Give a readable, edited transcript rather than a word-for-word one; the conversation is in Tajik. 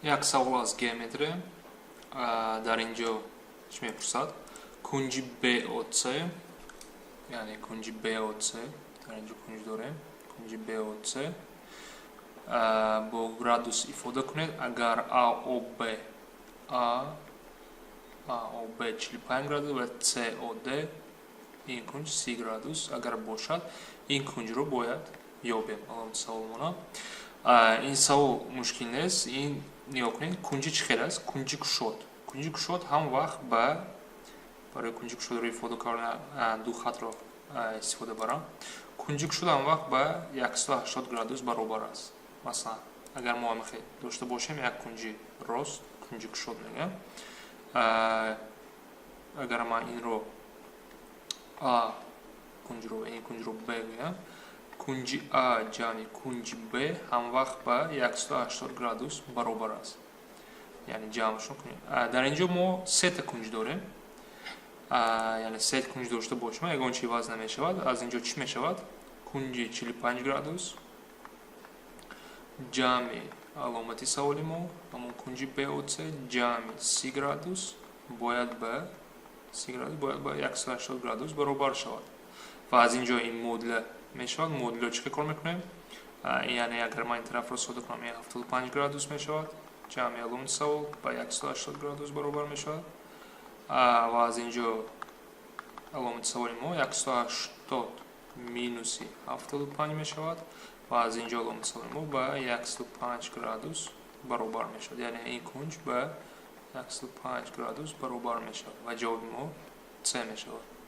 Як савол аз геометрия. Дар ин ҷо чӣ мепурсад? Кунҷи БОЦ, яъне кунҷи БОЦ, дар ин ҷо кунҷ дорем, кунҷи БОЦ бо градус ифода кунед, агар АОБ, АОБ 45 градус ва СОД, ин кунҷ, 30 градус агар бошад, ин кунҷро бояд ёбем. Аломати саволмона. Ин савол мушкил нест. Ин нигоҳ кунед, кунҷи чӣ хел аст? Кунҷи кушод. Кунҷи кушод ҳам вақт ба, барои кунҷи кушодро ифода кардан ду хатро истифода барам. Кунҷи кушод ҳам вақт ба 180 градус баробар аст. Масалан, агар мо ҳамихел дошта бошем як кунҷи рост, кунҷи кушод мегӯям, агар ман инро а кунҷро, ин кунҷро б гӯям, кунҷи а ҷамъи кунҷи б ҳамвақт ба 180 градус баробар аст, яъне ҷамъшон кунем. Дар ин ҷо мо сета кунҷ дорем, яъне се кунҷ дошта бошем, ягон чи иваз намешавад. Аз ин ҷо чӣ мешавад? Кунҷи 45 градус ҷамъи аломати саволи мо, ҳамон кунҷи БОЦ, ҷамъи 30 градус бояд ба 30 градус бояд ба 180 градус баробар шавад. Ва аз ин ҷо ин модуля мешавад. Модулро чӣ кор мекунем? Яъне агар ман ин тарафро сода кунам, ин 75 градус мешавад, ҷамъи аломати савол ба 180 градус баробар мешавад. Ва аз ин ҷо аломати саволи мо 180 минуси 75 мешавад ва аз ин ҷо аломати саволи мо ба 105 градус баробар мешавад, яъне ин кунҷ ба 105 градус баробар мешавад ва ҷавоби мо С мешавад.